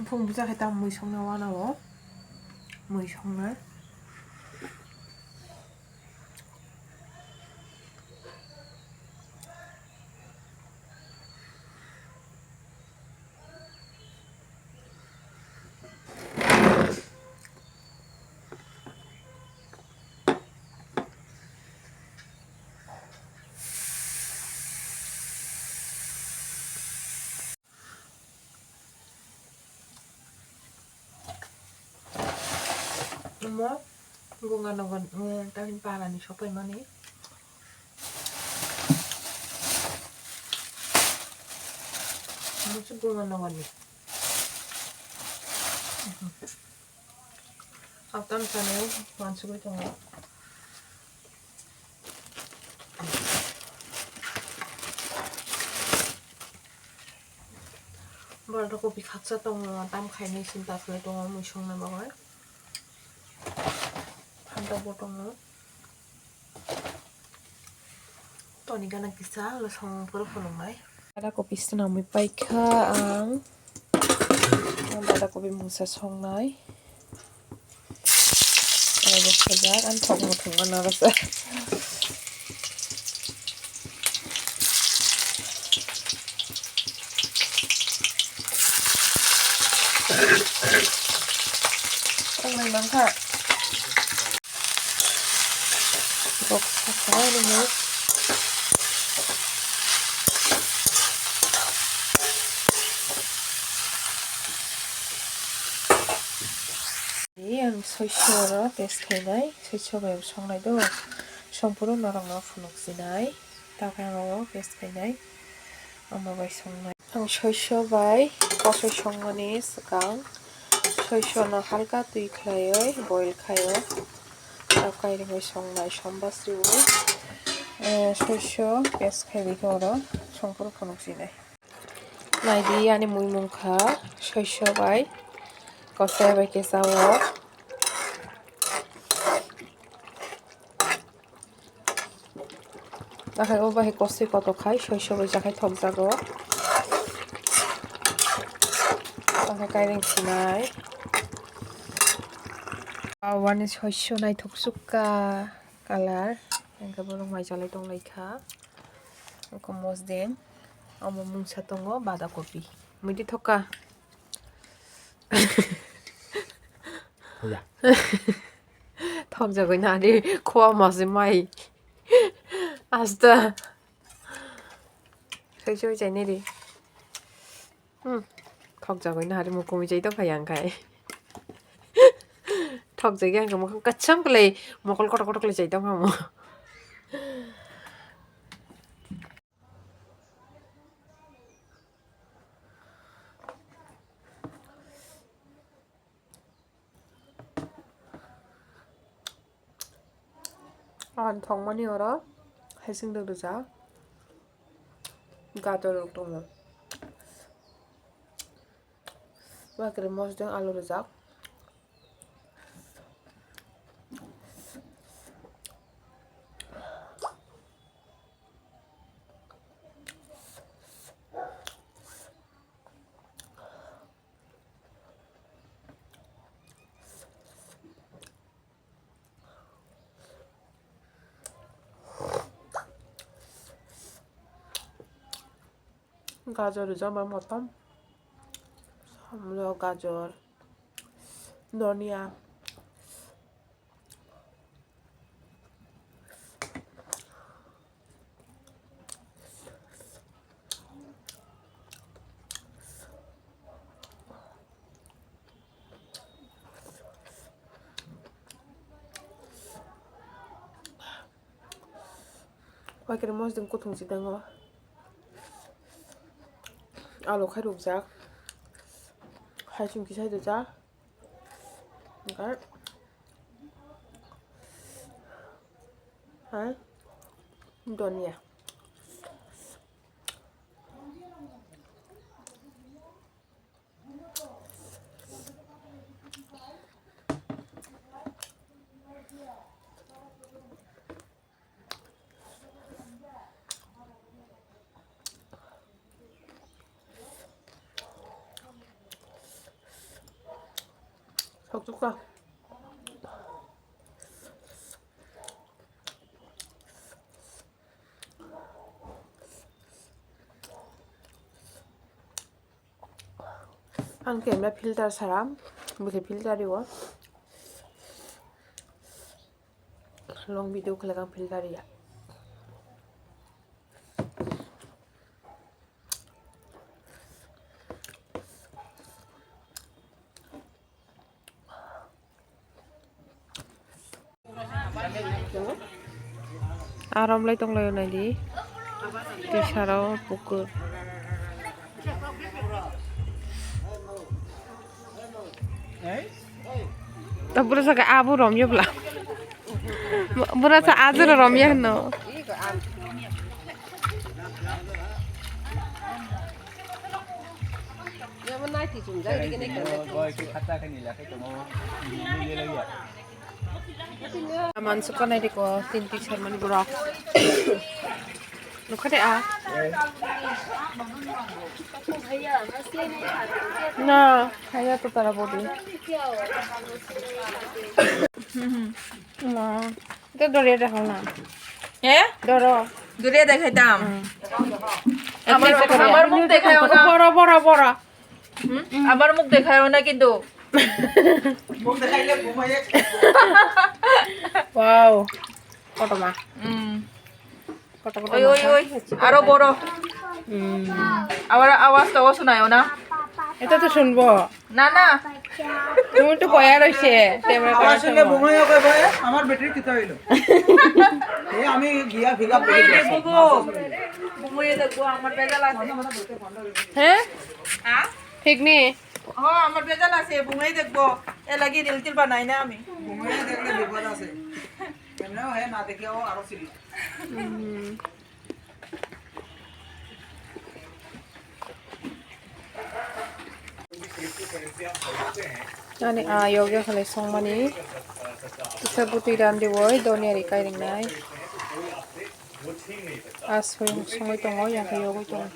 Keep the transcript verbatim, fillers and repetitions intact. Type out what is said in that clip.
Phung bwsa khe ta mui songna wana o. Mui songna. Omo Ganga Nagar ni, eh, tamni para ni sopai mani. Omo se Ganga Nagar ni. Ang tam sanai wansugwi tongo. Banda kopi khaksa tongo, tam khainai sinta khlai tongo mui songna bagwi. Phantok bo tongo. Toni gana kisa lo song phuru phunuknai. Banda kopi swnamwi paikha ang. Banda kopi mungsa songnai. Aro bo khajak, ani thok muthung ano rasa. Songnai mankha. Bok sakha nini. Ang soiso oro paste khainai, soiso bai songnai do, songphuru norokno phunuksinai, takhe ang o paste khainai, omo bai songnai. Ang soiso bai kosoi songmani swkang soiso no halka twi khlaiwi boil khaio, tabuk kairing bai songnai somba swiwi, eh, soiso paste khaiwi khe oro songphuru phunuksinai. Naidi ani mui mungkha soiso bai kosoi bai khe chao. Nakhai o bai kosoi kotok khai soiso bai jakhai thokjago. Nakhai kairing sinai. Awani soiso naithok sukha colour. Hingkhe borok mai chalai tonglaikha. Oko mosdeng. Omo mungsa tongo bada kopi. Muidi thokha. Hoya. Thokjagwi nari khua mase mai. Asta. Soi soi chaini ri. Hmm. Thokjagwi nari mukumi chai tongkha yang khai. Thokjagwi ang khe mukhang kwcham kwlai mokol kotor kotor kwlai chai tongkha mo. Ang thongmani oro hasing rok rijak, gator rok tongo, bakri mosdeng alu rijak. Gajor rijak bai motom, samlo gajor, donia. Paikari mosdeng kuthung si tango. Alu khai rukjak. Hai chum kisai rijak. Oke. Hai. Donia. Tok tok ka. Ang camera filter sara, bwsai filter rio. Long video khlai ang filter ya. Arom lai tong lai nai di. Twi sara o pukur. Ta bura sa ka abu rom ya bla. Bura sa azu rom ya no. Mansukha nai riko tin pis harmani borok. Nukha de a. Na, haya to tara bodi. Na, ito dore de hona. Eh? Doro. Dore de khaitam. Hmm. Amar, amar muk dekhai ona. Boro, boro, boro. Hmm? Amar muk dekhai ona kintu. Wow. Kotorma. Hmm. Kotor, kotor. Oi, oi, oi. Aro boro. Hmm. Abar awaz to sunai ona. Ito to sunbo. না, না। তুমি তো বয়া রইছে, টেবলেট আমার খাওয়ার সঙ্গে সময়। বমি হয়ে গেছে, আমার ব্যাটারি কিতা হইলো? এই আমি গিয়া ফিক আপ করে বমি দিয়েছি। দেখবো গো। বমি দেখবো, আমার বেজাল আছে। হ্যাঁ? হ্যাঁ? ঠিক নি? ও, আমার বেজাল আছে, বমি দেখবো। এ লাগি রিল টিল বানাই না আমি। বমি দেখলে বিপদ আছে। এমনিও হে না দেখিয়াও আরো সিরিয়াস। হুম। Ani a yoga khalai songmani. Kisa bwtwi randi woi, doniya ri kai ringnai. A soi songwi tongo, yang khe yogwi tongo.